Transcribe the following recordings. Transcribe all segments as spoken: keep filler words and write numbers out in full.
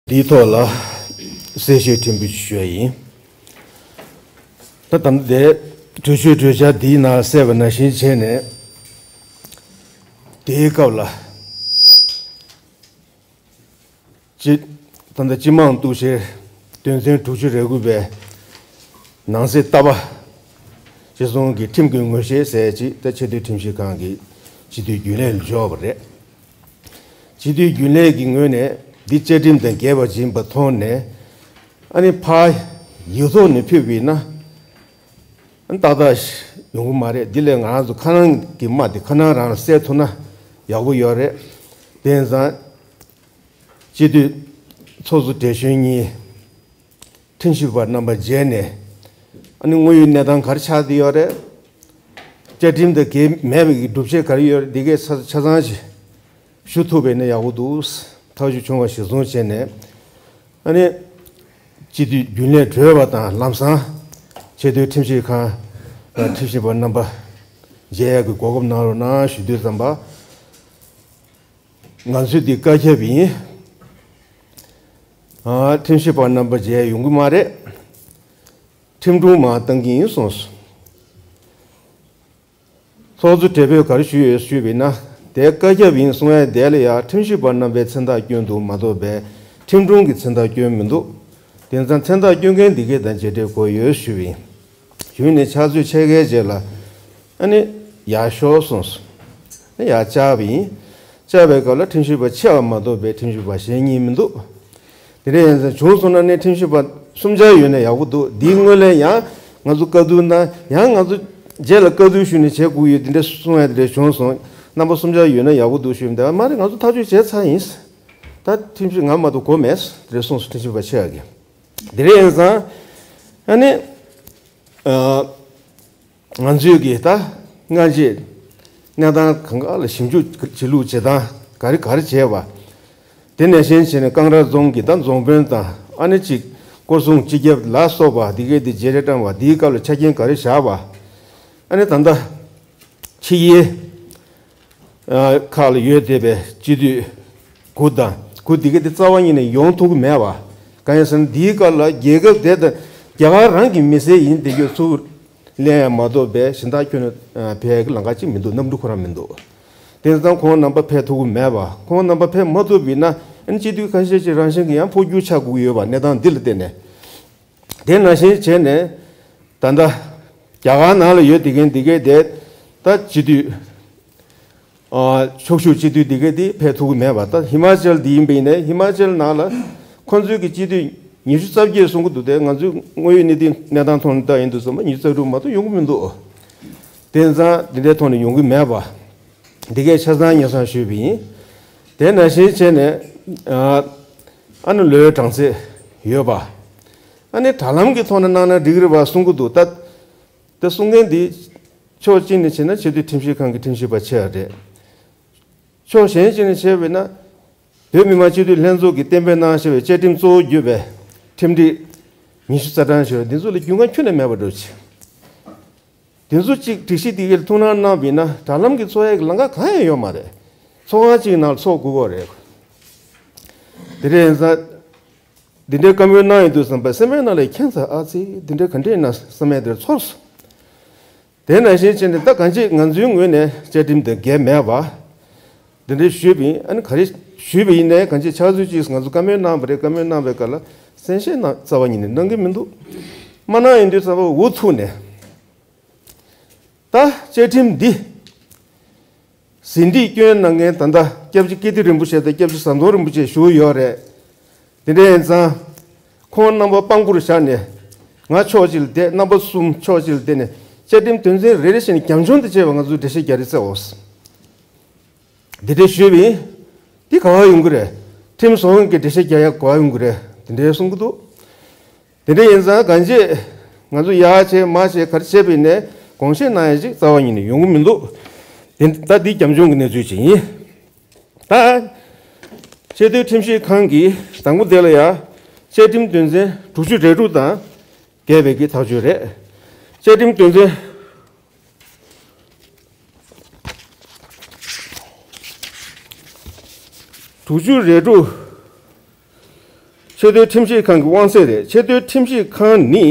དེའི་ཐོག་ལ་གསལ་བཤད་ཕྲན་བུ་ཞུ་ཡ་ཡིན། ད་ད་ལྟ་དེ་གྲོས་ཆོད་གྲོས་འཆར་འདིའི་ནང་གསལ་བ་ནང་བཞིན་བྱས་ནས། དེའི་སྐབས་ལ་སྤྱི་ད་ལྟ་སྤྱི་དམངས་གཏུག་བཤེར་དོན་ཚན་དྲུག་ཅུ་རེ་དགུ་པའི་ནང་གསེས་ལྟ་བ་གཅིག་གསུམ་གྱི་ཁྲིམས་ཀྱི་ངོ་ཤེས་ཟེར་ཅིག་ད་ཆེས་མཐོའི་ཁྲིམས་ཞིབ་ཁང་གི་སྤྱི་འཐུས་རྒྱུན་ལས་ལ་འབྱོར་བ་རེད། སྤྱི་འཐུས་རྒྱུན་ལས་ཀྱི་ངོས་ནས་འདི་བཅའ་ཁྲིམས་དང་འགལ་བ་ཡིན་པ་མཐོང་ནས། ཨ་ནི་ཕར་ཡིག་ཐོག་ནས་ཕུལ་བ་ཡིན་ན། ཨ་ནི་ཏག་ཏག་ཡོང་གི་མ་རེད། འདི་ལས་ང་རང་ཚོ་ཁ་ནང་གི་དམག་དེ་ཁ་ནང་རང་ལ་སེལ་ཐུབ་ན་ཡག་པོ་ཡོད་རེད། དེང་སང་སྤྱི་འཐུས་ཚོགས་གཙོ་བགྲེས་གཞོན་གཉིས། ཁྲིམས་ཞིབ་པ་རྣམ་པ་མཇལ་ནས། ཨ་ནི་དངོས་ཡོད་གནས་སྟངས་ག་རེ་ཆགས་བསྡད་ཡོད་རེད། བཅའ་ཁྲིམས་དང་འགལ་མེད་པའི་སྒྲུབ་བྱེད་ག་རེ་ཡོད་རེད། འདི་གས་ཆ་ཆ་ཚང་ཞིག་ཞུ་ཐུབ་པ་ཡིན་ན་ཡག་པོ་འདུག། ཐག་གཅོད་བྱུང་བ་གཞིར་བཟུང་བྱས་ནས། ཨ་ནི་སྤྱི་འཐུས་རྒྱུན་ལས་གྲོལ་བ་དང་ལམ་སང་ཆེས་མཐོའི་ཁྲིམས་ཞིབ་ཁང་ཁྲིམས་ཞིབ་པ་རྣམ་པ་མཇལ་ཡག་གི་གོ་སྐབས་གནང་རོགས་གནང་ཞུ་དུས་ཙམ་པ། ང་ཚོས་འདི་བཀའ་ཁྱབ་ཡིན། ཨ། ཁྲིམས་ཞིབ་པ་རྣམ་པ་མཇལ་ཡོང་གི་མ་རེད། ཁྲིམས་དྲུང་མར་བཏང་གི་ཡིན་གསུངས་སོང་། ཚོགས་གཙོ་བགྲེས་པོས་ག་རེ་ཞུས་ཡོད་ཞུས་པ་ཡིན་ན། དེ་བཀའ་ཁྱབ་ཡིན་གསུང་ཡ་དེ་ལ་ཡང་ཁྲིམས་ཞིབ་པ་རྣམ་པའི་མཚན་རྟགས་བསྐྱོན་འདུག་མ་གཏོགས་པའི་ཁྲིམས་དྲུང་གི་མཚན་རྟགས་བསྐྱོན་མི་འདུག། དེང་སང་མཚན་རྟགས་བསྐྱོན་མཁན་འདི་གས་དང་མཇལ་འཕྲད་དགོས་ཡོད་ཞུས་པ་ཡིན། གཞུང་ནས་ཕྱག་ཚོད་ཕྱེད་ཀའི་རྗེས་ལ་ཨ་ནི་ཡར་ཤོག་གསུངས་སོང་། ཨ་ནི་ཡར་བཅར་བ་ཡིན། བཅར་བའི་སྐབས་ལ་ཁྲིམས་ཞིབ་པ་ཕྱེ་བ་མ་གཏོགས་པའི་ཁྲིམས་ཞིབ་པ་གཞན་གཉིས་མི་འདུག། དེ་འདྲ་ཡིན་ཙང་བྱུང་སོང་ན་ནི་ཁྲིམས་ཞིབ་པ་གསུམ་ཆར་ཡོད་ན་ཡག་པོ་འདུག། འདིའི་སྔོན་ལ་ཡང་ང་ཚོ་བཀའ་བསྡུར་གནང་། ཡང་ང་ཚོ་རྗེས་ལ་བཀའ་བསྡུར་ཞུས་ནས་བྱེད་དགོས་ཡོད། དེ་འདྲ་གསུང་ཡ་དེ་འདྲ་བྱུང་སོང་། རྣམ་པ་གསུམ་ཆར་ཡོད་ན་ཡག་པོ་འདུག་ཞུས་མི་འདུག། མ་རེད། ང་ཚོ་ཐག་གཅོད་བྱས་ཚར་ཡིན། ད་ཁྲིམས་ཞིབ་ང་མ་གཏོགས་དགོས་མེད། དེ་འདྲ་གསུངས་སོང་། ཁྲིམས་ཞིབ་པ་ཕྱེ་ཡ་གི། དེ་འདྲ་ཡིན་ཙང་ཨ་ནི། ཨ། ང་ཚོས་ཀྱིས་ད་སྔ་རྗེས་གནས་སྟངས་གང་ག་ལ་ཞིབ་འཇུག་བྱེད་ལུགས་བྱེད་སྟངས་ག་རེ་ག་རེ་བྱས་པ། དེ་ནང་བཞིན་བྱས་ནས་ཀང་ར་རྫོང་གི་ད་རྫོང་དཔོན་དང་ཨ་ནི་གཅིག་སྐོར་སྲུང་སྤྱི་ཁྱབ་ལ་སོགས་པ་འདི་གའི་དེ་བརྗེ་རེས་བཏང་བ། འདིའི་སྐབས་ལ་ཆ་རྐྱེན་ག་རེ་བཞག་པ། ཨ་ནི་ད་ལྟ་ཕྱི་རྒྱལ་ཁག་ལ་ཡོད་བསྡད་པའི་སྤྱི་འཐུས་དགུ་དང་དགུ་འདི་གའི་དེ་རྩ་བ་ཉིད་ནས་ཡོང་ཐུབ་ཀྱི་མེད་པ། གང་ཡིན་ཟེར་ན་འདིའི་སྐབས་ལ་རྒྱལ་ཁབ་དེ་དང་རྒྱ་གར་རང་གི་མི་སེར་ཡིན་བསྡད་རྒྱུ་ཚུར་ལེན་ཡ་མ་གཏོགས་པའི་གཞན་དག་ཁྱོན་ནས་ཕེབས་ཡ་གི་ལམ་ཁ་གཅིག་མི་འདུག། གནམ་གྲུ་ཁོ་རང་མི་འདུག། དེ་ཙང་ཁོང་རྣམ་པ་ཕེབས་ཐུབ་ཀྱི་མེད་པ། ཁོང་རྣམ་པ་ཕེབས་མ་ཐུབ་པ་ཡིན་ན་ཨ་ནི་སྤྱི་འཐུས་ཁ་ཤས་ཅིག་རང་བཞིན་གྱིས་ཡང་འཕོ་འགྱུར་ཆགས་དགོས་ཀྱི་ཡོད་པ། གནས་སྟངས་འདི་ལ་བརྟེན་ནས། དེ་ནང་བཞིན་བྱས་ནས་ད་ལྟ་རྒྱ་གར་ནང་ལ་ཡོད་བསྡད་མཁན་འདི་གའི་དེ་ད་སྤྱི་འཐུས། ཨ། ཕྱོགས་བཞུགས་སྤྱི་འཐུས་འདི་གའི་དེ་ཕེབས་ཐུབ་ཀྱི་མེད་པ། ད་ཧི་མ་ཅལ་འདི་ཡིན་པ་ཡིན་ནའི་ཧི་མ་ཅལ་ནང་ལ་ཁོ་ཚོའི་གི་སྤྱི་འཐུས་ཉི་ཤུ་རྩ་བརྒྱད་གསུང་གི་འདུག། དེ་ང་ཚོའི་དངོས་ཡོད་གནས་སྟངས་གནས་སྟངས་ཐོག་ནས་ལྟ་ཡིན་དུས་ཙམ་པ་ཉི་ཤུ་རྩ་དྲུག་མ་གཏོགས་ཡོང་གི་མི་འདུག། དེང་སང་འདི་འདྲའི་ཐོག་ནས་ཡོང་གི་མེད་པ། འདི་གའི་ཆ་ཚང་ཉེ་སང་ཞུས་པ་ཡིན། དེ་ནང་བཞིན་བྱས་ནས་ཨ་ཨ་ནི་ལོའི་གྲངས་ཚད་ཡོད་པ། ཨ་ནི་དྲ་ལམ་གྱི་ཐོག་ནས་གནང་ན་འགྲིག་གི་རེད་པ་གསུང་གི་འདུག། ད་དེ་གསུང་མཁན་འདི་ཕྱོགས་གཅིག་ནས་བྱས་ན་ཆེས་མཐོའི་ཁྲིམས་ཞིབ་ཁང་གི་ཁྲིམས་ཞིབ་པ་ཆེ་བ་རེད། ཕྱོགས་གཞན་གཅིག་ནས་བྱས་པས་ན། བོད་མི་མང་སྤྱི་འཐུས་ལྷན་ཚོགས་ཀྱིས་གཏན་འབེབས་གནང་བཞིན་པའི་བཅའ་ཁྲིམས་གཙོ་བོ་བརྒྱུད་པའི་ཁྲིམས་སྒྲིག་ཉི་ཤུ་རྩ་གྲངས་ཞེས་པ་འདི་ཚོ་ལ་རྒྱུས་མངའ་ཁྱོན་ནས་མེད་པ་འདྲ་ཅིག། དེ་ཚོ་གཅིག་སྒྲིག་གཞི་འདི་གའི་ཐུགས་སྣང་གནང་བ་ཡིན་ན་དྲ་ལམ་གྱི་འཚོགས་ཡས་ཀྱི་ལམ་ཁ་གང་ཡང་ཡོད་མ་རེད། ཚོགས་ཁང་གཅིག་ནང་ལ་ཚོགས་དགོས་ཀྱི་རེད། དེ་འདྲ་ཡིན་ཙང་། འདི་འདྲའི་བཀའ་མོལ་གནང་ཡོང་དུས་ཙམ་པ་སེམས་པའི་ནང་ལ་ཁྱད་མཚར། ཨ་ཙི། འདི་འདྲ་ག་འདྲས་ཡིན་ན་བསམ་ཡས་དེ་ཚོར་སོང་། དེ་ནང་བཞིན་བྱས་ནས་ད་གང་ཅི་ང་ཚོའི་ངོས་ནས་བཅའ་ཁྲིམས་དང་འགལ་མེད་པ། འདི་འདྲའི་ཞུས་པ་ཡིན། ཨ་ནི་ག་རེ་ཞུས་པ་ཡིན་ནའི་གང་ཅི་ཕྱག་ཚོད་ཅིག་ང་ཚོ་བཀའ་མོལ་གནང་བ་རེད། བཀའ་མོལ་གནང་བའི་སྐབས་ལ་གསན་བཤད་གནང་རྩ་བ་ཉིད་ནས་གནང་གི་མི་འདུག། མ་གནང་ཡོང་དུས་ཙམ་པ་འུ་ཐུག་ནས། ད་བཅའ་ཁྲིམས་འདི་ཟིན་བྲིས་བསྐྱོན་གནང་མཁན་ད་ལྟ་སྐྱབས་རྗེ་ཀིརྟི་རིན་པོ་ཆེ་དང་སྐྱབས་རྗེ་ཟམ་གདོང་རིན་པོ་ཆེ་བཞུགས་ཡོད་རེད། དེ་འདྲ་ཡིན་ཙང་། ཁོང་རྣམ་པ་དཔང་པོར་བཞག་ནས་ང་ཕྱོགས་གཅིག་ལ་བསྡད། རྣམ་པ་གསུམ་ཕྱོགས་གཅིག་ལ་བསྡད་ནས་བཅའ་ཁྲིམས་དོན་ཚན་རེ་རེ་བཞིན་རྒྱབ་ལྗོངས་དང་བཅས་པ་ང་ཚོས་འགྲེལ་བཤད་རྒྱག་རེས་བྱེད་འོ། འདི་འདྲ་ཞུས་པ་ཡིན། འདི་ག་བ་ཡོང་གི་རེད། ཁྲིམས་བཟོ་མཁན་གྱིས་འགྲེལ་བཤད་རྒྱག་ཡ་ག་བ་ཡོང་གི་རེད། དེ་འདྲའི་གསུང་གི་འདུག། དེ་འདྲ་ཡིན་ཙང་གང་ཅི་ང་ཚོ་ཡར་བྱས་མར་བྱས་ག་རེ་བྱས་པ་ཡིན་ནའི་དགོངས་བཞེས་གནང་ཡ་ཅིག་རྩ་བ་ཉིད་ནས་ཡོང་གི་མི་འདུག། དེ་ད་འདི་རྒྱབ་ལྗོངས་ཀྱི་གནས་ཚུལ་ཅིག་ཡིན། ད། ཆེས་མཐོའི་ཁྲིམས་ཞིབ་ཁང་གིས་དང་པོ་དེ་ལ་ཡ། བཅའ་ཁྲིམས་དོན་ཚན་དྲུག་ཅུ་རེ་དྲུག་དང་འགལ་བའི་གི་ཐག་གཅོད་རེད། བཅའ་ཁྲིམས་དོན་ཚན་དྲུག་ཅུ་རེ་དྲུག། ཆེས་མཐོའི་ཁྲིམས་ཞིབ་ཁང་གི་དབང་ཚད་རེད། ཆེས་མཐོའི་ཁྲིམས་ཞིབ་ཁང་ནི་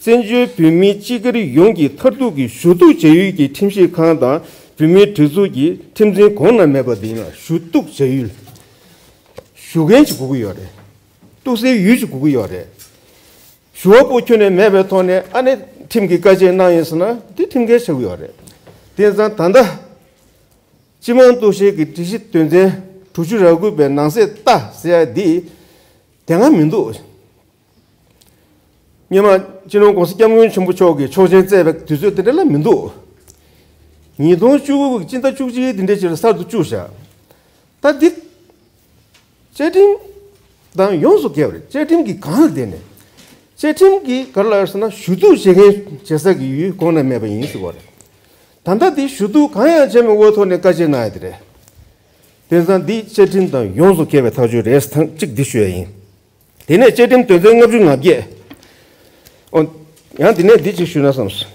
བཙན་བྱོལ་བོད་མིའི་སྤྱི་སྒེར་ཡོངས་ཀྱི་མཐར་ཐུག་གི་ཞུ་གཏུག་བྱ་ཡུལ་གྱི་ཁྲིམས་ཞིབ་ཁང་དང་བོད་མིའི་སྒྲིག་འཛུགས་ཀྱི་ཁྲིམས་འཛིན་གོང་ན་མེད་པ་འདི་ཡིན་ལ། ཞུ་གཏུག་བྱ་ཡུལ། ཞུ་མཁན་ཅིག་དགོས་ཀྱི་ཡོད་རེད། གཏུག་སའི་ཡུལ་ཅིག་དགོས་ཀྱི་ཡོད་རེད། ཞུ་བ་པོ་ཁྱོན་ནས་མེད་པའི་ཐོག་ནས་ཨ་ནི་ཁྲིམས་ཀྱི་བཀའ་ཆད་གནང་ཡིན་ཟེར་ན་འདི་ཁྲིམས་འགལ་ཆགས་ཀྱི་ཡོད་རེད། དེ་ཙང་ད་ལྟ་སྤྱི་དམངས་གཏུག་བཤེར་གྱི་སྒྲིག་གཞི་དོན་ཚན་དྲུག་ཅུ་རེ་དགུ་པའི་ནང་གསེས་ལྟ་ཟེར་ཡ་འདི་དེ་སྔ་མི་འདུག། སྔོན་མ་སྤྱི་ནོར་༸གོང་ས་༸སྐྱབས་མགོན་ཆེན་པོ་མཆོག་གིས་ཆོག་མཆན་བསྩལ་བའི་དུས་ཚོད་དེ་འདྲ་ལ་མི་འདུག། ཉིས་སྟོང་བཅུ་དགུ་གི་སྤྱི་ཟླ་བཅུ་གཅིག་དེ་འདྲའི་ཅིག་ལ་གསར་དུ་བཅུག་བཞག། ད་འདི་བཅའ་ཁྲིམས་དང་ཡོངས་སུ་འགལ་བ་རེད། བཅའ་ཁྲིམས་ཀྱི་སྒང་ལ་བསྡད་ནས། བཅའ་ཁྲིམས་ཀྱི་ག་རེ་ལབ་ཟེར་ན་ཞུ་གཏུག་བྱེད་མཁན་བྱེད་ས་ཀྱི་ཡུལ་གོང་ན་མེད་པ་ཡིན་ཟེར་བ་རེད། ད་ལྟ་འདི་ཞུ་གཏུག་གང་ཡང་བྱས་མེད་འོག་ཐོག་ནས་བཀའ་ཆད་གནང་ཡ་དེ་རེད། དེ་ཙང་འདི་བཅའ་ཁྲིམས་དང་ཡོངས་སུ་འགལ་བའི་ཐག་གཅོད་རེད་ཟེར་ཐེངས་གཅིག་འདི་ཞུ་ཡ་ཡིན། དེ་ནས་བཅའ་ཁྲིམས་དོན་ཚན་ལྔ་བཅུ་ང་བརྒྱད། ཨོ། ཡང་དེ་ནས་འདི་གཅིག་ཞུས་ན་བསམས་སོང་།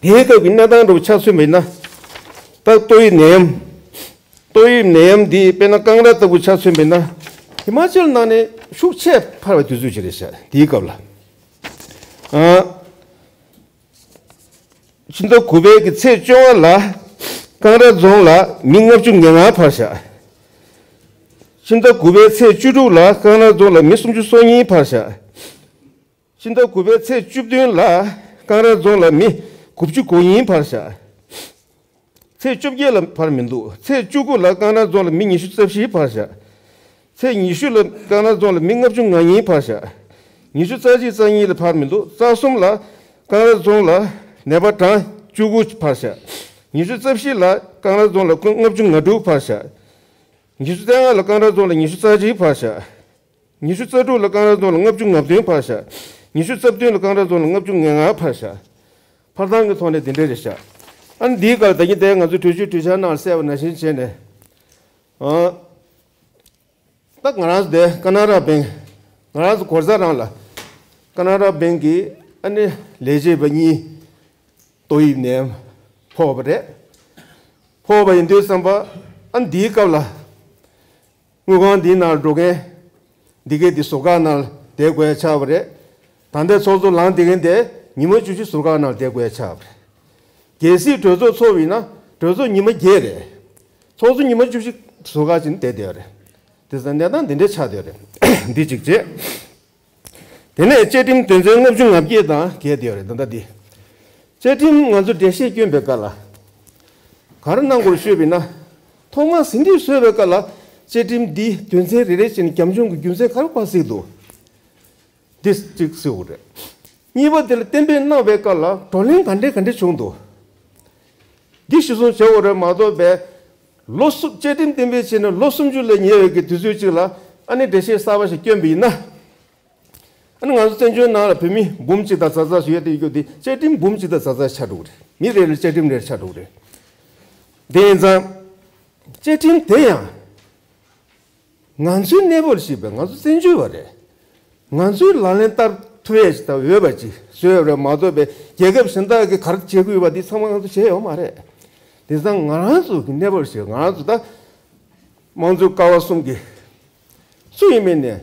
དེའི་སྐབས་ཀྱི་གནས་སྟངས་འདྲ་པོ་ཆ་མཚོན་པ་ཡིན་ན། ད་ཏོག་དབྱིབས་ནད་ཡམས། ཏོག་དབྱིབས་ནད་ཡམས་འདི་དཔེར་ན་ཀང་ར་ལྟ་བུ་ཆ་མཚོན་པ་ཡིན་ན། ཧི་མ་ཅལ་ནང་ནས་ཤུགས་ཆེ་འཕར་བའི་དུས་ཚོད་ཅིག་རེད་ཤག། དེའི་སྐབས་ལ། ཨ། ཕྱི་ཟླ་དགུ་པའི་གི་ཚེས་བཅོ་ལྔ་ལ་ཀང་ར་རྫོང་ལ་མི་ལྔ་བཅུ་ང་ལྔ་འཕར་བཞག། ཕྱི་ཟླ་དགུ་པའི་ཚེས་བཅུ་དྲུག་ལ་ཀང་ར་རྫོང་ལ་མི་སུམ་ཅུ་སོ་གཉིས་འཕར་བཞག། ཕྱི་ཟླ་དགུ་པའི་ཚེས་བཅུ་བདུན་ལ་ཀང་ར་རྫོང་ལ་མི་དགུ་བཅུ་གོ་གཉིས་འཕར་བཞག། ཚེས་བཅོ་བརྒྱད་ལ་འཕར་མི་འདུག། ཚེས་བཅུ་དགུ་ལ་ཀང་ར་རྫོང་ལ་མི་ཉི་ཤུ་རྩ་བཞི་འཕར་བཞག། ཚེས་ཉི་ཤུ་ལ་ཀང་ར་རྫོང་ལ་མི་ལྔ་བཅུ་ང་གཉིས་འཕར་བཞག། ཉི་ཤུ་རྩ་གཅིག་རྩ་གཉིས་ལ་འཕར་མི་འདུག། རྩ་གསུམ་ལ་ཀང་ར་རྫོང་ལ་ནད་པ་གྲངས་བཅུ་དགུ་འཕར་བཞག། ཉི་ཤུ་རྩ་བཞི་ལ་ཀང་ར་རྫོང་ལ་ལྔ་བཅུ་ང་དྲུག་འཕར་བཞག། ཉི་ཤུ་རྩ་ལྔ་ལ་ཀང་ར་རྫོང་ལ་ཉི་ཤུ་རྩ་གཅིག་འཕར་བཞག། ཉི་ཤུ་རྩ་དྲུག་ལ་ཀང་ར་རྫོང་ལ་ལྔ་བཅུ་ང་བདུན་འཕར་བཞག། ཉི་ཤུ་རྩ་བདུན་ལ་ཀང་ར་རྫོང་ལ་ལྔ་བཅུ་ང་ལྔ་འཕར་བཞག། འཕར་སྟངས་ཀྱི་ཐོག་ནས་དེ་འདྲ་རེད་ཤག། ཨ་ནི་འདིའི་སྐབས་ད་གིན་དེ་ང་ཚོས་གྲོས་ཆོད་གྲོས་འཆར་ནང་ལ་གསལ་བ་ནང་བཞིན་བྱས་ནས། ཨ། ད་ང་རང་ཚོ་དེ་ཀ་ན་ར་བེང་། ང་རང་ཚོ་གོར་ས་རང་ལ་ཀ་ན་ར་བེང་གི་ཨ་ནི་ལས་བྱེད་པ་གཉིས་ཏོག་དབྱིབས་ནད་ཕོག་པ་རེད། ཕོག་པ་ཡིན་དུས་ཙམ་པ་ཨ་ནི་འདིའི་སྐབས་ལ། དངུལ་ཁང་འདིའི་ནང་འགྲོ་མཁན། འདི་གའི་འདི་ཟུར་བཀག་ནང་བསྡད་དགོས་ཡ་ཆགས་པ་རེད། ད་ལྟའི་ཚོགས་གཙོ་ལངས་བསྡད་མཁན་དེ་ཉི་མ་བཅུ་བཞི་ཟུར་བཀག་ནང་བསྡད་དགོས་ཡ་ཆགས་པ་རེད། གལ་སྲིད་གྲོས་ཚོགས་ཚོགས་པ་ཡིན་ན་གྲོས་ཚོགས་ཉི་མ་བརྒྱད་རེད། ཚོགས་གཙོ་ཉི་མ་བཅུ་བཞི་ཟུར་བཀག་བྱས་ནས་བསྡད་བསྡད་ཡོད་རེད། དེ་ཙང་གནས་སྟངས་འདི་འདྲ་ཆགས་བསྡད་ཡོད་རེད། འདི་གཅིག་བྱས། དེ་ནས་བཅའ་ཁྲིམས་དོན་ཚན་ལྔ་བཅུ་ང་བརྒྱད་དང་འགལ་བསྡད་ཡོད་རེད། ད་ལྟ་འདི། བཅའ་ཁྲིམས་ང་ཚོ་འགྲེལ་བཤད་སྐྱོན་པའི་སྐབས་ལ། ག་རེ་གནང་དགོས་ཞུས་པ་ཡིན་ན། ཐོག་མར་ཟིན་བྲིས་བཟོས་པའི་སྐབས་ལ་བཅའ་ཁྲིམས་འདིའི་དོན་ཚན་རེ་རེ་བཞིན་རྒྱབ་ལྗོངས་ཀྱི་རྒྱུ་མཚན་ག་རེ་དཔར་སྲིད་འདུག། འདི་གཅིག་གཟིགས་དགོས་རེད། གཉིས་པ་དེ་ལ་གཏན་འབེབས་གནང་བའི་སྐབས་ལ་བགྲོ་གླེང་ག་འདྲས་ག་འདྲས་བྱུང་འདུག། འདི་གཞིར་བཟུང་བྱེད་དགོས་རེད་མ་གཏོགས་པའི། ལོ་གསུམ་བཅའ་ཁྲིམས་གཏན་འབེབས་བྱས་ནས་ལོ་སུམ་ཅུ་ལས་ཉེ་བའི་གི་དུས་ཚོད་ཅིག་ལ་ཨ་ནི་འགྲེལ་བཤད་གསར་པ་ཞིག་བསྐྱོན་པ་ཡིན་ན། ཨ་ནི་ང་ཚོ་བཙན་བྱོལ་ནང་ལ་བོད་མི་འབུམ་གཅིག་དང་ཙག་ཙག་ཞིག་ཡོད་དེ་ཡོད་དེ་བཅའ་ཁྲིམས་འབུམ་གཅིག་དང་ཙག་ཙག་ཆགས་འགྲོ་གི་རེད། མི་རེ་ལ་བཅའ་ཁྲིམས་རེ་ཆགས་འགྲོ་གི་རེད། དེ་ཡིན་ཙང་། བཅའ་ཁྲིམས་དེ་ཡང་། ང་ཚོའི་གནས་བབ་ལ་གཞིགས་པའི་ང་ཚོ་བཙན་བྱོལ་བ་རེད། ང་ཚོའི་ལག་ལེན་བསྟར་ཐུབ་ཡས་ཅིག་དང་འོས་པ་ཅིག་བཟོས་ཡོད་རེད་མ་གཏོགས་པའི་རྒྱལ་ཁབ་གཞན་དག་གིས་ག་རེ་བྱེད་དགོས་པ་འདི་ཚང་མ་ང་ཚོ་བྱས་ཡོད་མ་རེད། དེང་སང་ང་རང་ཚོ་གི་གནས་བབ་ལ་གཞིགས་ང་རང་ཚོ་ད་དམངས་གཙོའི་ཀ་བ་གསུམ་གྱི་སུ་ཡིན་མིན་ནས་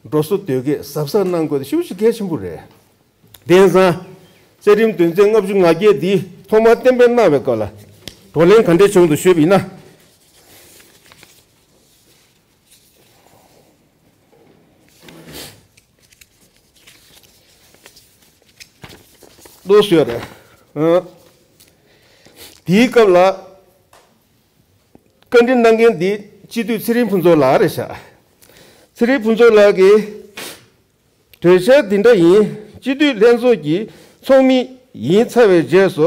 འགྲོ་སོ་དོལ་རྒྱལ་གཟབ་གཟབ་གནང་དགོས་དེ་ཤུགས་ཆེ་གལ་ཆེན་པོ་རེད། དེང་སང་བཅའ་ཁྲིམས་དོན་ཚན་ལྔ་བཅུ་ང་བརྒྱད་འདི་ཐོག་མར་གཏན་འབེབས་གནང་བའི་སྐབས་ལ་བགྲོ་གླེང་ག་འདྲས་བྱུང་འདུག་ཞུས་པ་ཡིན་ན། ལོ་ཞོར་རེད། ཨ། དེའི་སྐབས་ལ་བཀའ་འདྲི་གནང་མཁན་འདི་སྤྱི་འཐུས་ཚེ་རིང་ཕུན་ཚོགས་ལགས་རེད་ཤག། ཚེ་རིང་ཕུན་ཚོགས་ལགས་ཀྱིས། གྲོས་འཆར་འདི་འདྲ་ཡིན། སྤྱི་འཐུས་ལྷན་ཚོགས་ཀྱི་ཚོགས་མི་ཡིན་ཚར་བའི་རྗེས་སུ་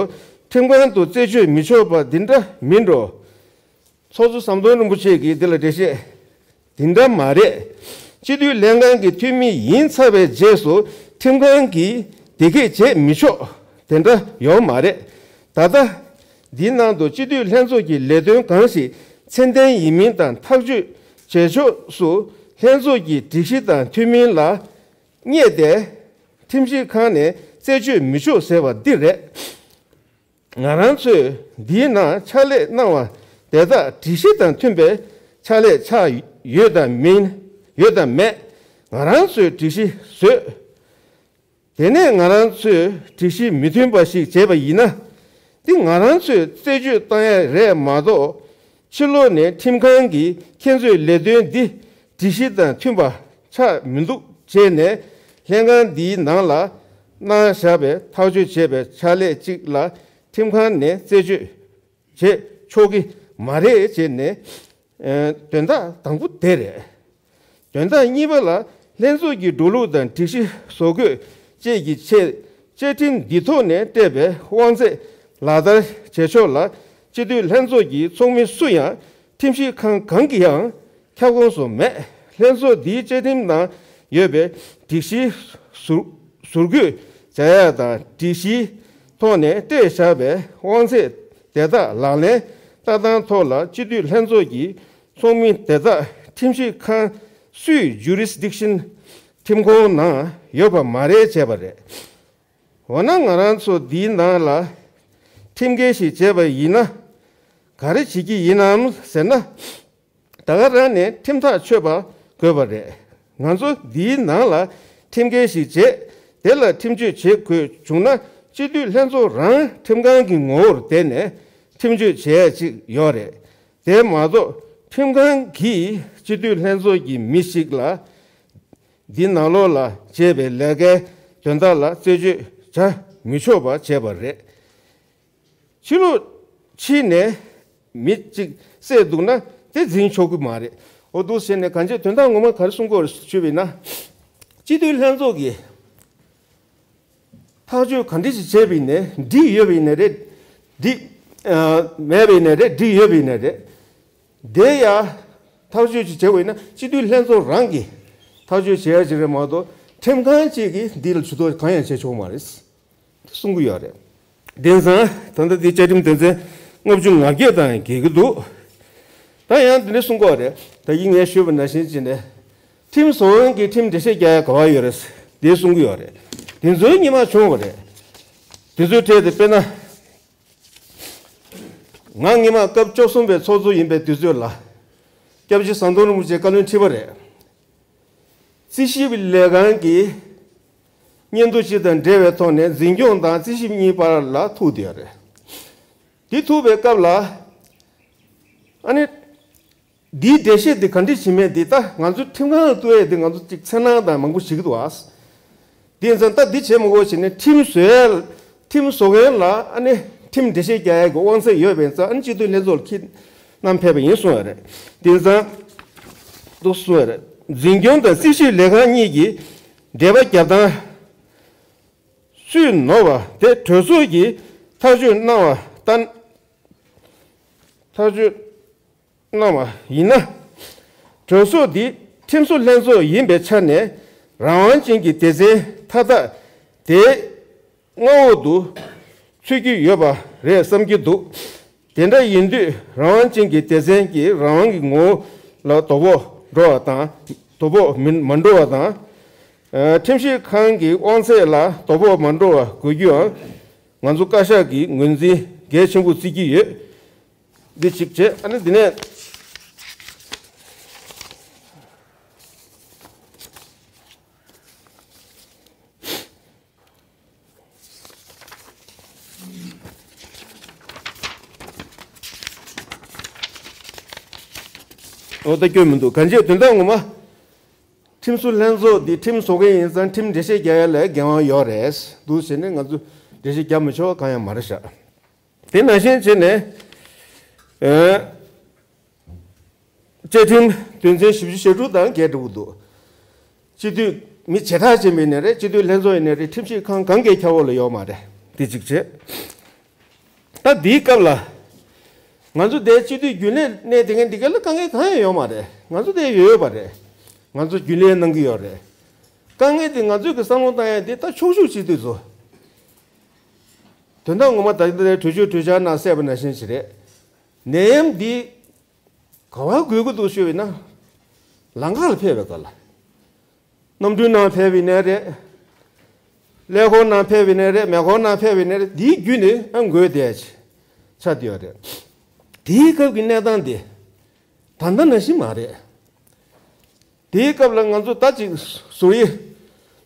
ཁྲིམས་ཁང་དུ་རྩད་གཅོད་མི་ཆོག་པ་འདི་འདྲ་མིན་འགྲོ། ཚོགས་གཙོ་ཟམ་གདོང་རིན་པོ་ཆེ་གིས་འདི་ལ་འགྲེལ་བཤད། འདི་འདྲ་མ་རེད། སྤྱི་འཐུས་ལྷན་ཁང་གི་འཐུས་མི་ཡིན་ཚར་བའི་རྗེས་སུ་ཁྲིམས་ཁང་གིས་འདི་སྐད་བྱེད་མི་ཆོག་དེ་འདྲ་ཡོད་མ་རེད། ད་ལྟ་འདིའི་ནང་དུ་སྤྱི་འཐུས་ལྷན་ཚོགས་ཀྱི་ལས་དོན་གང་ཞིག་ཚད་ལྡན་ཡིན་མིན་དང་ཐག་གཅོད་བྱེད་ཕྱོགས་སུ་ལྷན་ཚོགས་ཀྱི་སྒྲིག་གཞི་དང་མཐུན་མིན་ལ་བསྙད་དེ་ཁྲིམས་ཞིབ་ཁང་ནས་རྩད་གཅོད་མི་ཆོག་ཟེར་བ་འདི་རེད། ང་རང་ཚོས་འདིའི་ནང་ཕྱག་ལས་གནང་བ་དེ་དག་སྒྲིག་གཞི་དང་མཐུན་པའི་ཕྱག་ལས་ཆགས་ཡོད་དམ་མིན། ཡོད་དམ་མེད། ང་རང་ཚོས་སྒྲིག་གཞི་བཟོས། དེ་ནས་ང་རང་ཚོས་སྒྲིག་གཞི་མི་མཐུན་པ་ཞིག་བྱས་པ་ཡིན་ན། འདི་ང་རང་ཚོས་རྩད་གཅོད་བཏང་ཡ་རེད་མ་གཏོགས། ཕྱི་ལོགས་ནས་ཁྲིམས་ཁང་གིས་ཁྱེད་ཚོའི་ལས་དོན་འདི་སྒྲིག་གཞི་དང་མཐུན་པ་ཆགས་མི་འདུག་བྱས་ནས། ལྷན་ཁང་འདིའི་ནང་ལ་གནང་བཞག་པའི་ཐག་གཅོད་བྱས་པའི་ཕྱག་ལས་གཅིག་ལ་ཁྲིམས་ཁང་ནས་རྩད་གཅོད་བྱེད་ཆོག་གི་མ་རེད་ཅེས་ནས། ཨ། དོན་དག་དང་པོ་དེ་རེད། དོན་དག་གཉིས་པ་ལ། ལྷན་ཚོགས་ཀྱི་འགྲོ་ལུགས་དང་སྒྲིག་གཞི་བཟོ་འགོད་བཅས་ཀྱི་ཆེད། བཅའ་ཁྲིམས་འདི་ཐོག་ནས་སྤྲད་པའི་དབང་ཚད་ལག་བསྟར་བྱེད་ཕྱོགས་ལ། སྤྱི་འཐུས་ལྷན་ཚོགས་ཀྱི་ཚོགས་མི་སུ་ཡང་ཁྲིམས་ཞིབ་ཁང་གང་གི་ཡང་ཁྱབ་ཁོངས་སུ་མེད། ལྷན་ཚོགས་འདིའི་བཅའ་ཁྲིམས་ནང་ཡོད་པའི་སྒྲིག་གཞི་ཟུར་ཟུར་འགོད་བྱ་ཡ་དང་། སྒྲིག་གཞིའི་ཐོག་ནས་སྤྲད་བཞག་པའི་དབང་ཚད་དེ་དག་ལག་ལེན་བསྟར་སྟངས་ཐོག་ལ། སྤྱི་འཐུས་ལྷན་ཚོགས་ཀྱི་ཚོགས་མི་དེ་དག་ཁྲིམས་ཞིབ་ཁང་སུའི་ཇུ་རིས་ཌིག་ཤན། ཁྲིམས་ཁང་ནང་ཡོད་པ་མ་རེད་བྱས་པ་རེད། འོ་ན་ང་རང་ཚོ་འདིའི་ནང་ལ་ཁྲིམས་འགལ་ཞིག་བྱས་པ་ཡིན་ན། ག་རེ་བྱེད་ཀྱི་ཡིན་ནམ་ཟེར་ན། ད་ག་རང་ནས་ཁྲིམས་ཐག་ཆོད་པ་དགོས་པ་རེད། ང་ཚོ་འདིའི་ནང་ལ་ཁྲིམས་འགལ་ཞིག་བྱས། དེ་ལ་ཁྲིམས་གཅོད་བྱེད་དགོས་བྱུང་ན། སྤྱི་འཐུས་ལྷན་ཚོགས་རང་ཁྲིམས་ཁང་གི་ངོ་བོར་བསྡད་ནས་ཁྲིམས་གཅོད་བྱེད་ཡ་ཅིག་ཡོད་རེད། དེ་མ་གཏོགས་ཁྲིམས་ཁང་གིས་སྤྱི་འཐུས་ལྷན་ཚོགས་ཀྱི་མི་ཞིག་ལ་འདི་ནང་ལོགས་ལ་བྱས་པའི་ལས་ཀའི་དོན་དག་ལ་རྩད་གཅོད་བྱ་མི་ཆོག་པ་བྱས་པ་རེད། ཕྱི་ལོགས་ཕྱི་ནས་མི་གཅིག་བསད་འདུག་ན་དེ་འཛིན་ཆོག་གི་མ་རེད། འོ་འདུག་བྱས་ནས་གང་ཅི་དོན་དག་ངོ་མ་ག་རེ་གསུང་གི་ཡོད་རེད་ཞུས་པ་ཡིན་ན། སྤྱི་འཐུས་ལྷན་ཚོགས་ཀྱིས་ཐག་གཅོད་ག་འདྲ་ཞིག་བྱས་པ་ཡིན་ནའི་འགྲིག་ཡོད་པ་ཡིན་ནའི་རེད། འགྲིག་ཨ་མེད་པ་ཡིན་ནའི་རེད། འགྲིག་ཡོད་པ་ཡིན་ནའི་རེད། དེ་ཡ་ཐག་གཅོད་ཅིག་བྱས་པ་ཡིན་ན་སྤྱི་འཐུས་ལྷན་ཚོགས་རང་གིས་ཐག་གཅོད་བྱེད་ཡ་ཅིག་རེད་མ་གཏོགས། ཁྲིམས་ཁང་གཅིག་གིས་འདི་ལ་ཇུས་གཏོགས་གང་ཡང་བྱེད་ཆོག་མ་རེད། གསུང་གི་ཡོད་རེད། དེང་སང་ད་ལྟ་འདི་བཅའ་ཁྲིམས་དོན་ཚན་ལྔ་བཅུ་ང་བརྒྱད་དང་འགལ་གྱི་འདུག་ད་ཡང་འདི་འདྲ་གསུང་གི་ཡོད་རེད། ད་གིན་ངས་ཞུས་པ་ནང་བཞིན་བྱས་ནས་ཁྲིམས་བཟོ་མཁན་གྱིས་ཁྲིམས་འགྲེལ་བཤད་རྒྱག་ཡ་ག་པར་ཡོད་རེད། དེ་གསུང་གི་ཡོད་རེད། དེ་ཚོའི་སྔོན་མ་བྱུང་བ་རེད། དེ་ཚོའི་གྲས་དེ་དཔེར་ན། ང་སྔོན་མ་སྐབས་བཅུ་གསུམ་པའི་ཚོགས་གཙོ་ཡིན་པའི་དུས་ཚོད་ལ། སྐྱབས་རྗེ་ཟམ་གདོང་རིན་པོ་ཆེས་བཀའ་བློན་ཁྲི་པ་རེད། རྩིས་ཞིབ་ལས་ཁང་གི་སྙན་ཐོ་ཅིག་དང་འབྲེལ་བའི་ཐོག་ནས་འཛིན་སྐྱོང་དང་རྩིས་ཞིབ་གཉིས་བར་ལ་ཐུག་བསྡད་ཡོད་རེད། དེ་ཐུག་པའི་སྐབས་ལ། ཨ་ནི། འདིའི་འགྲེལ་བཤད་འདི་ག་འདྲ་བྱེད་མིན་འདི་ད་ང་ཚོ་ཁྲིམས་ཁང་ལ་གཏུག་ཡས་འདི་ང་ཚོ་གཅིག་འཚེར་སྣང་དང་མང་པོ་ཞིག་འདུག་ཨ། དེ་ཡིན་ཙང་ད་འདི་བྱེད་མི་དགོས་བྱས་ནས་ཁྲིམས་བཟོ་ཡས། ཁྲིམས་བཟོ་མཁན་ལ་ཨ་ནི་ཁྲིམས་འགྲེལ་བཤད་རྒྱག་ཡས་ཀྱི་དབང་ཚད་ཡོད་པ་ཡིན་ཙང་། ཨ་ནི་སྤྱི་འཐུས་ལྷན་ཚོགས་ལ་ཁྲིད་གནང་ཕེབས་པ་ཡིན་གསུངས་ཡོད་རེད། དེ་ཡིན་ཙང་འདུག་གསུངས་ཡོད་རེད། འཛིན་སྐྱོང་དང་རྩིས་ཞིབ་ལས་ཁང་གཉིས་ཀྱིས་འབྲེལ་བ་རྒྱབ་སྟངས་སུས་ནོར་བ་དེ་གྲོས་ཚོགས་ཀྱིས་ཐག་གཅོད་གནང་བ་ལྟར། ཐག་གཅོད་གནང་བ་ཡིན་ན། གྲོས་ཚོགས་འདི་ཁྲིམས་བཟོ་ལྷན་ཚོགས་ཡིན་པའི་ཆ་ནས་རང་དབང་ཅན་གྱི་སྡེ་ཚན་མཐའ་དག་དེའི་མངའ་འོག་ཏུ་ཚུད་ཀྱི་ཡོད་པ་རེད་བསམ་གྱི་འདུག་དེ་འདྲ་ཡིན་དུས་རང་དབང་ཅན་གྱི་སྡེ་ཚན་གྱི་རང་དབང་གི་ངོ་བོ་ལ་དོ་ཕོག་འགྲོ་བ་དང་། དོ་ཕོག་མི་མ་འགྲོ་བ་དང་། ཨ། ཁྲིམས་ཞིབ་ཁང་གི་དབང་ཚད་ལ་དོ་ཕོག་མ་འགྲོ་བ་དགོས་རྒྱུའང་ང་ཚོ་བཀའ་ཤག་གི་ངོས་འཛིན་གལ་ཆེན་པོ་བརྩི་གི་ཡོད། འདི་གཅིག་བྱས། ཨ་ནི་འདི་ནས། འོ་ད་སྐྱོན་མི་འདུག་གང་བྱས་དོན་དག་ངོ་མ། ཁྲིམས་བཟོ་ལྷན་ཚོགས་འདི་ཁྲིམས་བཟོ་མཁན་ཡིན་ཙང་ཁྲིམས་འགྲེལ་བཤད་རྒྱག་ཡ་ལ་འགན་དབང་ཡོད་རེད། འདུག་བྱས་ནས་ང་ཚོ་འགྲེལ་བཤད་རྒྱག་མི་ཆོག་གང་ཡང་མ་རེད་ཤག་དེ་ནང་བཞིན་བྱས་ནས། ཨ། བཅའ་ཁྲིམས་དོན་ཚན་བཞི་བཅུ་ཞེ་དྲུག་དང་འགལ་འགྲོ་གི་འདུག་སྤྱི་འཐུས་མི་བྱེ་བྲག་ཅན་པ་ཡིན་ནའི་རེད། སྤྱི་འཐུས་ལྷན་ཚོགས་ཡིན་ནའི་རེད། ཁྲིམས་ཞིབ་ཁང་གང་གའི་ཁྱབ་འོག་ལ་ཡོད་མ་རེད། དེ་གཅིག་བྱས། ད་འདིའི་སྐབས་ལ་ང་ཚོ་དེ་སྤྱི་འཐུས་རྒྱུན་ལས་གནས་དེ་ངས་འདི་ག་ལ་དཀའ་ངལ་གང་ཡང་ཡོད་མ་རེད། ང་ཚོ་དེ་ཡོད་ཡོད་པ་རེད། ང་ཚོ་རྒྱུན་ལས་གནང་གི་ཡོད་རེད། དཀའ་ངལ་དེ་ང་ཚོས་ཀྱི་བསམ་བློ་བཏང་ཡ་དེ་ད་ཕྱོགས་བཞུགས་སྤྱི་འཐུས་ཚོ། དོན་དག་ངོ་མ་ད་ལྟ་གྲོས་ཆོད་གྲོས་འཆར་ནང་གསལ་བ་ནང་བཞིན་ཞིག་རེད། ནད་ཡམས་འདི་ག་བར་འགོས་ཀྱི་འདུག་ཞུས་པ་ཡིན་ན། ལམ་ཁ་ལ་ཕེབས་པའི་སྐབས་ལ། གནམ་གྲུའི་ནང་ཕེབས་པ་ཡིན་ནའི་རེད། ཀླད་ཀོར་ནང་ཕེབས་པ་ཡིན་ནའི་རེད། མེ་འཁོར་ནང་ཕེབས་པ་ཡིན་ནའི་རེད། འདིའི་བརྒྱུད་ནས་ཨ་འགོས་བསྡད་ཆགས་བསྡད་ཡོད་རེད། དེའི་སྐབས་ཀྱི་གནས་སྟངས་འདི་ད་ལྟ་ནང་བཞིན་མ་རེད། དེའི་སྐབས་ལ་ང་ཚོ་ད་ཅིག་ཟུར་ཡིག་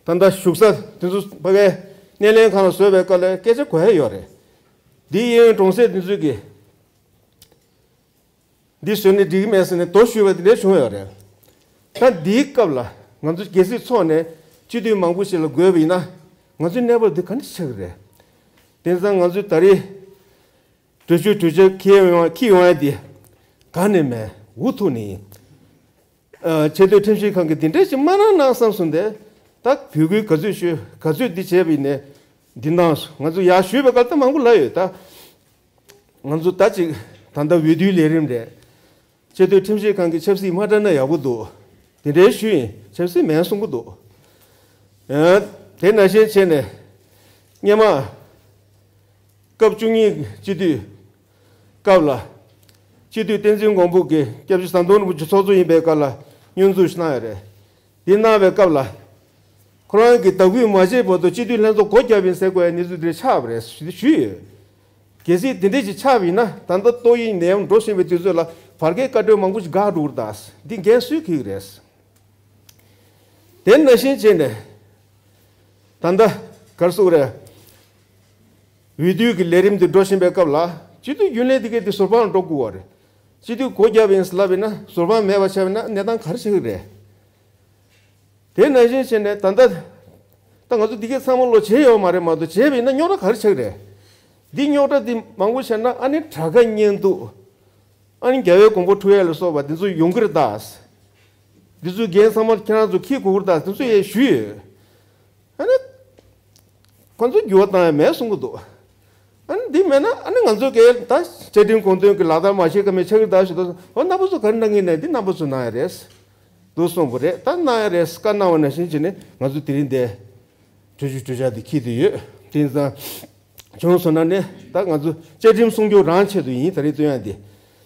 ད་ལྟ་བཞུགས་ས་དེ་ཚོ་ཕ་གའི་སྣེ་ལེན་ཁང་ལ་བཟོས་པའི་སྐབས་ལ་སྐད་ཆ་གོ་ཡ་ཡོད་རེད། འདི་གཡས་གཡོན་གྲོང་གསེབ་དེ་ཚོས་ཀྱི་འདི་བཟོས་ནས་འགྲིག་གི་མེད་ཟེར་ནས་དོ་ཞུས་པ་དེ་འདྲ་བྱུང་ཡོད་རེད། ད་འདིའི་སྐབས་ལ་ང་ཚོ་གལ་སྲིད་ཚོགས་ནས་སྤྱི་འཐུས་མང་པོ་ཞིག་ལ་དགོས་པ་ཡིན་ན་ང་ཚོའི་གནས་བབ་འདི་ག་འདྲ་ཆགས་ཀྱི་རེད། དེང་སང་ང་ཚོས་ད་རེས་གྲོས་ཆོད་གྲོས་འཆར་འཁྱེར་ཡོང་འཁྱེར་ཡོང་ཡ་དེ་ག་ནས་མེད་འུ་ཐུག་ནས་ཡིན། ཨ། ཆེས་མཐོའི་ཁྲིམས་ཞིབ་ཁང་གིས་འདི་འདྲ་ཞིག་མ་གནང་གནང་བསམ་སོང་སྟེ། ད་བོད་ཁུལ་ག་ཚོད་ཤོད་ག་ཚོད་འདི་བྱས་པ་ཡིན་ནའི་འདི་གནང་སོང་། ང་ཚོ་ཡར་ཞུས་པའི་སྐབས་ད་མང་པོ་ལབ་ཡོད་ད། ང་ཚོ་ད་ཅིག་ད་ལྟ་འོས་བསྡུའི་ལས་རིམ་རེད། ཆེས་མཐོའི་ཁྲིམས་ཞིབ་ཁང་གིས་ཆབ་སྲིད་མ་དྲངས་ན་ཡག་པོ་འདུག་དེ་འདྲའི་ཞུས་ཡིན། ཆབ་སྲིད་མེད་གསུང་གི་འདུག་ཨ། དེ་ནང་བཞིན་བྱས་ནས་སྔོན་མ་སྐབས་བཅུ་གཉིས་སྤྱི་འཐུས་སྐབས་ལ་སྤྱི་འཐུས་བསྟན་འཛིན་མགོན་པོ་གིས་སྐྱབས་རྗེ་ཟམ་གདོང་རིན་པོ་ཆེ་ཚོགས་གཙོ་ཡིན་པའི་སྐབས་ལ་སྙོན་འཛུགས་ཤིག་གནང་ཡོད་རེད། འདི་གནང་བའི་སྐབས་ལ་ཁོ་རང་གིས་དག་འབུད་མ་བྱས་བར་དུ་སྤྱི་འཐུས་ལྷན་ཚོགས་སྒོ་བརྒྱབ་ཡིན་ཟེར་དགོས་ཡ་གནས་ཚུལ་དེ་འདྲ་ཆགས་པ་རེད་ཞུས་ཡོད། གལ་སྲིད་དེ་འདྲ་ཞིག་ཆགས་པ་ཡིན་ན་ད་ལྟ་ཏོག་དབྱིབས་ནད་ཡམས་འགྲོ་བཞིན་པའི་དུས་ཚོད་ལ་བར་བརྒལ་བཀའ་འཁྲོལ་མང་པོ་ཞིག་འགག་འགྲོ་གི་རེད་ད། འདི་འགན་སུས་འཁྱེར་གི་རེད། དེ་ནང་བཞིན་བྱས་ནས་ད་ལྟ་ག་རེ་ཟེར་དགོས་རེད། འོས་བསྡུ་གི་ལས་རིམ་དེ་འགྲོ་བཞིན་པའི་སྐབས་ལ་སྤྱི་འཐུས་རྒྱུན་ལས་དེ་གས་དེ་ཟུར་ཕར་འགྲོ་དགོས་པ་རེད། སྤྱི་འཐུས་སྒོ་བརྒྱབ་ཡིན་ཟེར་ལབ་ཡིན་ན་ཟུར་ཕར་མེད་པ་ཆགས་པ་ཡིན་ན་གནས་སྟངས་ག་རེ་ཆགས་ཀྱི་རེད། དེ་ནང་བཞིན་བྱས་ནས་ད་ལྟ་ད་ང་ཚོ་འདི་གས་ཚང་མ་ལོ་བྱས་ཡོད་མ་རེད། མ་གཏོགས་བྱས་པ་ཡིན་ན་རྙོག་དྲ་ག་རེ་ཆགས་ཀྱི་རེད། འདི་རྙོག་དྲ་འདི་མང་པོ་བྱས་ན་ཨ་ནི་དྲ་དགའ་བརྙན་ཐུང་། ཨ་ནི་རྒྱལ་བའི་དགོངས་པ་འཁྲུག་ཡ་ལ་སོགས་པ་འདི་ཚོ་ཡོང་གི་རེད་ད། འདི་ཚོའི་འགན་ཚང་མ་ཁྱེད་རང་ཚོ་འཁྱེར་དགོས་ཀྱི་རེད་ད། འདི་ཚོ་ཡས་ཞུས་ཡོད། ཨ་ནི་ཁོ་ཚོ་འགྱུར་བ་བཏང་ཡ་མེད་གསུང་གི་འདུག་ཨ་ནི་འདི་མེད་ན་ཨ་ནི་ང་ཚོ་གས་ད་བཅའ་ཁྲིམས་དགོངས་དོན་གྱི་ལག་བསྟར་མ་བྱེད་ཀ་མེད་ཆགས་ཀྱི་རེད་ད་ཞུ་དོ། འོ་རྣམ་པ་ཚོ་ག་རེ་གནང་གི་ཡིན་ནའི་འདི་རྣམ་པ་ཚོ་གནང་ཡ་རེད་འདུག་གསུངས་པ་རེད། ད་གནང་ཡ་རེད། བཀའ་གནང་བ་ནང་བཞིན་བྱས་ནས་ང་ཚོ་དེ་རིང་འདི་གྲོས་ཆོད་གྲོས་འཆར་འདི་འཁྱེར་བསྡད་ཡོད། དེ་ཡིན་ཙང་བྱུང་སོང་ན་ནི་ད་ང་ཚོ་བཅའ་ཁྲིམས་སྲུང་སྐྱོབ་རང་ཆེད་དུ་ཡིན་ད་རེས་བཏོན་ཡ་འདི།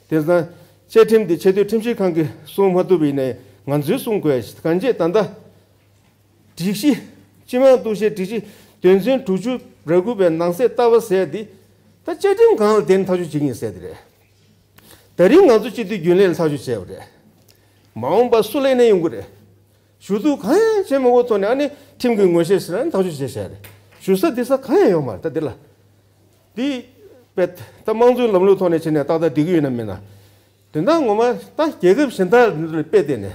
དེ་ཡིན་ཙང་བཅའ་ཁྲིམས་འདི་ཆེས་མཐོའི་ཁྲིམས་ཞིབ་ཁང་གིས་སྲུང་མ་ཐུབ་པ་ཡིན་ནའི་ང་ཚོས་སྲུང་དགོས་ཡ་ཞིག་གང་བྱས་ད་ལྟ་སྒྲིག་གཞི། སྤྱི་དམངས་གཏུག་བཤེར་སྒྲིག་གཞི་དོན་ཚན་དྲུག་ཅུ་རེ་དགུ་པའི་ནང་གསེས་ལྟ་བ་ཟེར་འདི་ད་བཅའ་ཁྲིམས་སྒང་ལ་བརྟེན་ཐག་གཅོད་བྱེད་ཀྱི་ཡིན་ཟེར་དེ་རེད། ད་རིང་ང་ཚོ་སྤྱི་འཐུས་རྒྱུན་ལས་ལ་ཐག་གཅོད་བྱས་པ་རེད། མ་འོངས་པ་སུ་སླེབས་ནའི་ཡོང་གི་རེད། ཞུ་གཏུག་གང་ཡང་བྱེད་མ་དགོས་ཐོག་ནས་ཨ་ནི་ཁྲིམས་ཀྱི་ངོ་ཤེས་ཟེར་ན་ཐག་གཅོད་བྱས་བཞག་རེད། ཞུ་ས་འདི་ས་གང་ཡང་ཡོད་མ་རེད་ད་འདི་ལ། འདི་དཔེ་ད་དམངས་གཙོའི་ལམ་ལུགས་ཐོག་ནས་བྱས་ནས་ཏག་ཏག་འགྲིག་གི་ཡོད་ན་མེད་ན། དོན་དག་ངོ་མ་ད་རྒྱལ་ཁབ་གཞན་དག་ལ་དཔེ་བལྟས་ནས་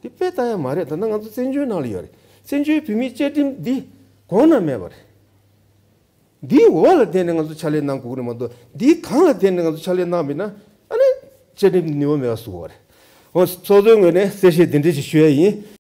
འདི་དཔེ་ལྟ་ཡ་མ་རེད། ད་ལྟ་ང་ཚོ་བཙན་བྱོལ་ནང་ལ་ཡོད་རེད། བཙན་བྱོལ་བོད་མིའི་བཅའ་ཁྲིམས་འདི་གོང་ན་མེད་པ་རེད། འདིའི་འོག་ལ་བརྟེན་ནས་ང་ཚོ་ཕྱག་ལས་གནང་དགོས་ཀྱི་རེད་མ་གཏོགས་འདིའི་སྒང་ལ་བརྟེན་ནས་ང་ཚོ་ཕྱག་ལས་གནང་མེད་ན་ཨ་ནི་བཅའ་ཁྲིམས་ནུས་པ་མེད་པ་བཟོ་གི་རེད། འོ་ཚོགས་གཙོའི་ངོས་ནས་གསལ་བཤད་འདི་འདྲ་ཞིག་ཞུ་ཡ་ཡིན།